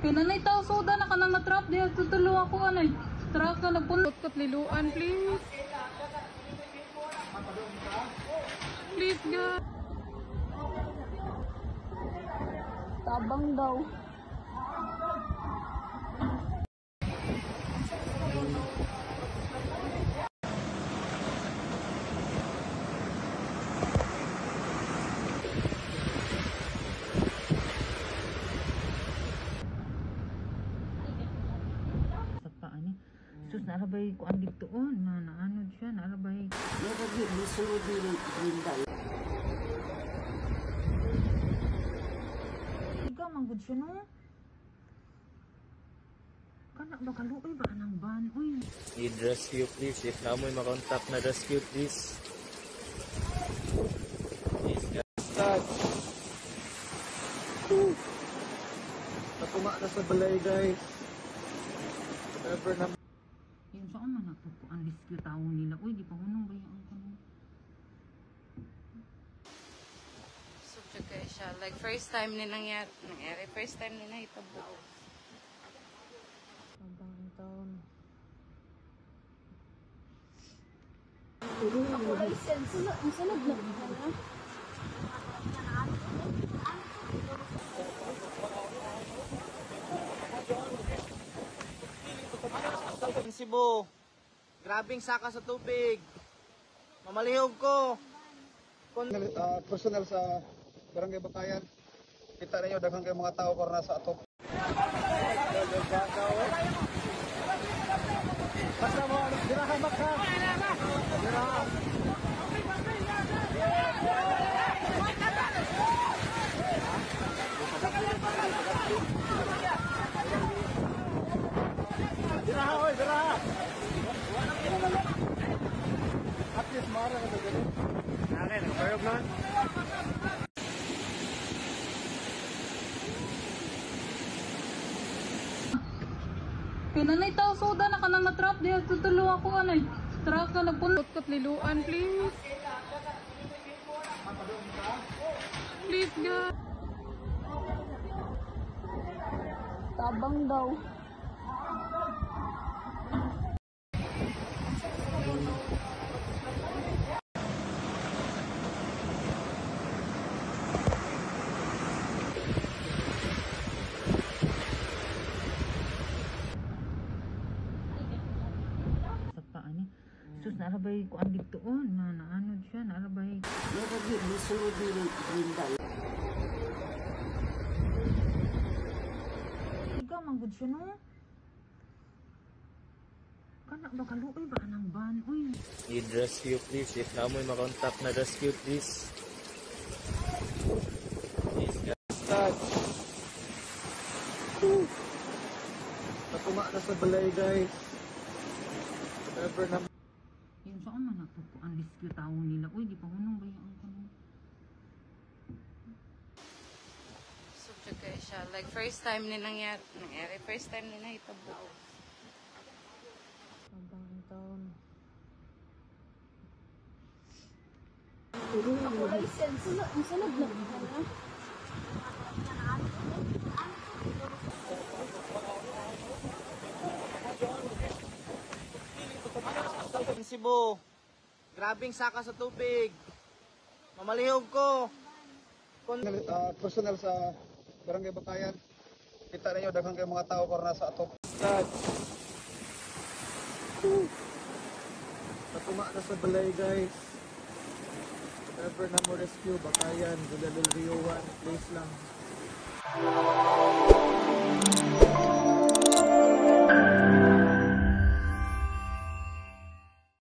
Pinanay tao soda na kanang na-trap diha tutulo ako anay. Truck na nagpunot liluan, please. Please God. Tabang daw. Sa paa ni. Sus, naarabay ko ang dito oh, na naanod siya, naarabay. Ikaw manggod siya no? Kana ba kaluoy ba kanang ban uy? Need rescue please. If na mo'y makontak na rescue please. Please guys. Napuma na sa balay guys. Never na Yung saan man nagpupuan rescue tao nila. Uy, di pa hunong ba yung kanong? Subject kayo siya. Like, first time ni nangyari. First time ni nahitabo. Tabang taon. Cebu. Grabing saka sa tubig. Mamalihog ko. Personal sa Barangay Bakayan. Kita ninyo daghan kay mga tao karon sa atop. Basta mo ano, diraha maka. Diraha. Diraha oy, diraha. At least mara ka dito. Nake, nagbayog na. Pinanay tao soda na kanang na-trap diha tutulo ako anay. Truck na nagpunot liluan, please. Please God. Tabang daw. Sa paa ni. Sus, naarabay ko ang dito oh, na naanod siya, naarabay. Ikaw manggod siya no? Kana ba kaluoy ba kanang ban uy? Need rescue please. If na mo'y makontak na rescue please. Please guys. Napuma na sa balay guys. Never na Yung saan man nagpupuan rescue tao nila. Uy, di pa hunong ba yung kanong? Subject kayo siya. Like, first time ni nangyari. First time ni nahitabo. Tabang taon. Cebu. Grabing saka sa tubig. Mamalihog ko. Personal sa Barangay Bakayan. Kita ninyo daghan kay mga tao karon sa atop. Napuma na sa balay guys. Never na mo rescue Bakayan, Villa del Rio 1, place lang.